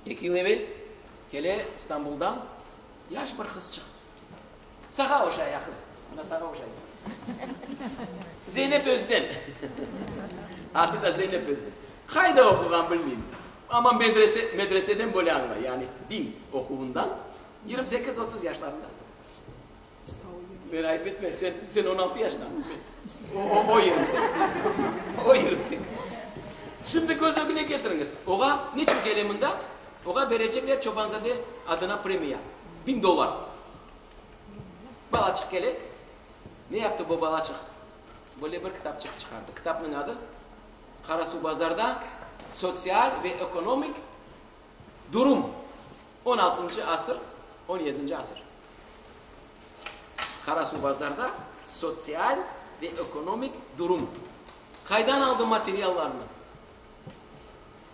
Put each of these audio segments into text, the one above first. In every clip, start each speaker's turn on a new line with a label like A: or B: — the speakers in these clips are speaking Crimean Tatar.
A: Eki yıl evel kele İstanbuldan yaş bir qızçıq. Sağa oşay ya qız. Mına sağa oşay. Zeynep Özden. Adı da Zeynep Özden. Qayda oquğan bilmeyim. Amma medrese, medreseden böyle añlay. Yani din oquvından. 28-30 yaşlarında. Men ayıp etme, sen, sen 16 yaşta. O, o, o 28. O 28. Şimdi köz ögüne ketiriñiz. Oğa niçün kele mında? Oğa berecekler Çobanzade adına premiya. 1000 dollar. Balaçıq kele. Ne yaptı bu balaçıq? Böyle bir kitapçıq çıqardı. Kitapnıñ adı Qarasuvbazarda sotsial ve ekonomik durum. On altıncı asır, on yedinci asır. Qarasuvbazarda sotsial ve ekonomik durum. Qaydan aldı materiallarnı?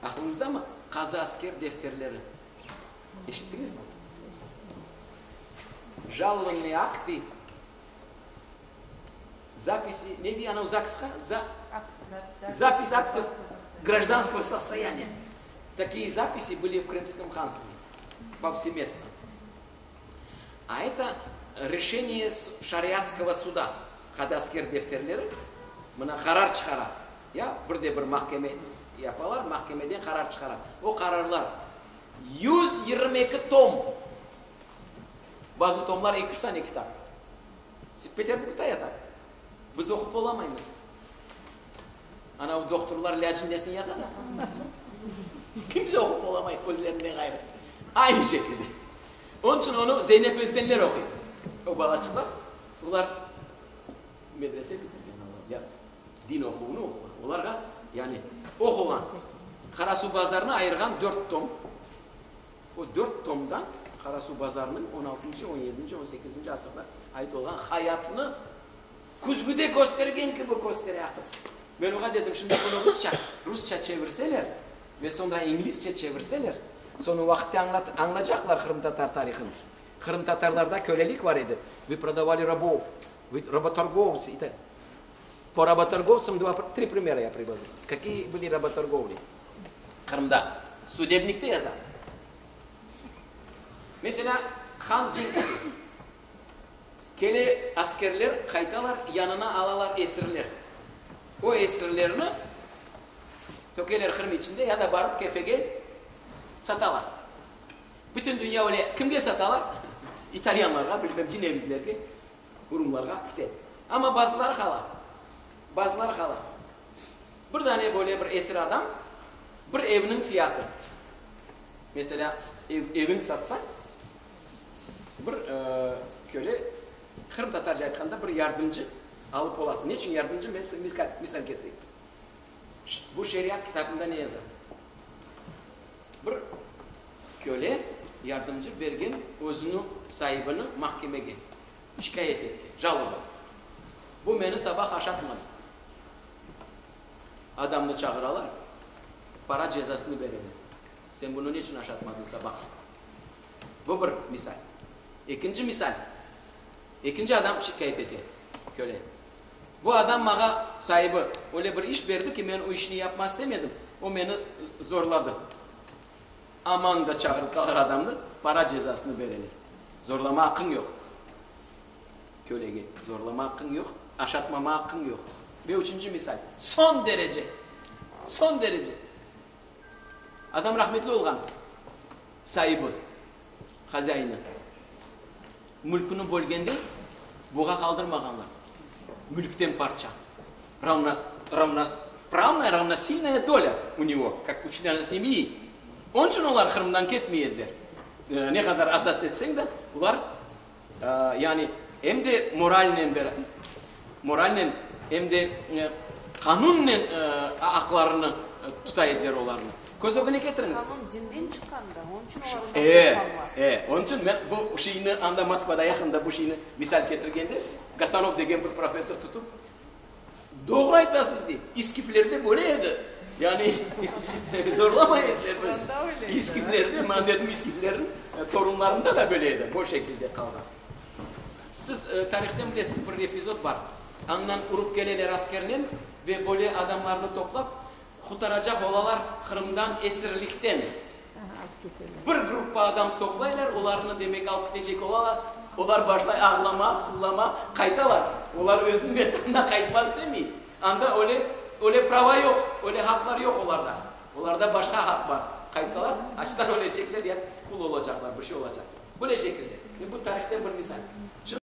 A: Aqlıñızdamı? Qazı-asker defterleri. Eşittiñizmi? Jalovannıye aktı, zapisi, ne dey anav ZAGSqa? Za, zapis aktov grajdanskogo sostoyaniya. Takiye zapisi bıli v Krımskom hanstve povsemestno. A eto reşeniye şariatskogo suda, qadıasker defterleri mına qarar çıqara. Ya bir de bir mahkeme yapalar, mahkemeden qarar çıqara. O qararlar 122 tom. Bazı tomlar eki-üç tane kitap. Peterburgda yata. Biz oqup olamaymız. Ana o dohturlar ilâcın nesini yaza da, kimse oqup olamay özlerinden ğayrı. Aynı şekilde. Onıñ içün onı Zeynep Özdenler oquy. O balaçıqlar, olar medrese bitirgen, olar ya din oquvını oquğan. Olarğa, yani oquğan Qarasuvbazarnı ayırğan dört tom. O dört tomdan Qarasuvbazarnıñ on altıncı, on yedinci, on sekizinci asırda ait olğan hayatını Küzgüde köstergen kibi köstere qız. Men oña dedim, şimdi bunı rusça, rusça çevirseler ve soñra inglizce çevirseler, soñ o vaqıtte añlat, añlacaqlar qırımtatar tarihını. Qırımtatarlarda kölelik bar edi, vı prodavali rabov, vı rabotorgovtsı i tak. Po rabotorgovtsam dva, tri primera ya privožu, kakiye bıli rabotorgovli Qırımda. Sudebnikte yaza. Meselâ, han cenk ete. Kele askerler, qaytalar, yanına alalar esirler. O esirlerni tökeler Qırım içinde ya da barıp Kefege satalar. Bütün dünya öyle kimge satalar? İtalyanlarğa, bilmem, cinevizlerge, urumlarğa kite. Amma bazıları qala. Bazıları qala. Bir dane böyle bir esir adam bir evniñ fiyatı. Meselâ, ev, eviñ satsañ, Bir köle, qırımtatarca aytqanda, bir yardımcı alıp olasıñ. Ne içün yardımcı? Men size misal ketireyim. Bu şeriat kitabında ne yaza? Bir köle yardımcı bergen özüniñ saibini mahkemege şikâyet etti, jaloba. Bu meni sabah aşatmadı. Adamnı çağıralar, para cezasını bereler. Sen bunı ne içün aşatmadıñ sabah? Bu bir misal. Ekinci misal. Ekinci adam şikâyet ete, köle. Bu adam mağa, saibi, öyle bir iş berdi ki, men o işni yapma istemedim, o meni zorladı. Aman da çağırtalar adamnı, para cezasını bereler. Zorlama aqqıñ yoq. Kölege zorlama aqqıñ yoq, aşatmama aqqıñ yoq. Ve üçünci misal. Soñ derece, soñ derece. Adam rahmetli olğan. Saibi, hazaini, mülküni bölgende buğa qaldırmağanlar, mülkten parça, ravno, ravnopravnaya, ravnosilnaya dolâ u nego, kak u çlena semyi. Onıñ içün olar Qırımdan ketmey ediler. Ne qadar azat etseñ de, olar, yani em de moralnen, moralnen, em de qanunnen aqlarını tuta ediler olarnı. Köz ögüne ketiriñiz.
B: Qanun dinden çıqqan da, onıñ içün olar ondan qorqqanlar.
A: E, e, onıñ içün men bu şeyni anda Moskvada yaqında bu şeyni misal ketirgende, Gasanov degen bir professor tutıp, doğru aytasız dey, iskiflerde böyle edi, yani zorlamay ediler.
B: Quranda öyle edi.
A: İskiflerde, men dedim, iskiflerniñ torunlarında da böyle edi, bu şekilde qalğan. Siz tarihten bilesiz, bir epizod bar, andan urıp keleler askernen ve böyle adamlarnı toplap, Qutaracaq olalar Qırımdan esirlikten. Bir gruppa adam toplaylar, olarnı demek alıp ketecek olalar, olar başlay ağlama, sızlama, qaytalar. Olar özüniñ vetanına qaytmaz istemey. Anda öyle, öyle prava yoq, öyle haqlar yoq olarda. Olarda başqa haq bar. Qaytsalar, açtan ölecekler ya qul olacaqlar, bir şey olacaq. Böyle şekilde. Ve bu tarihten bir misal.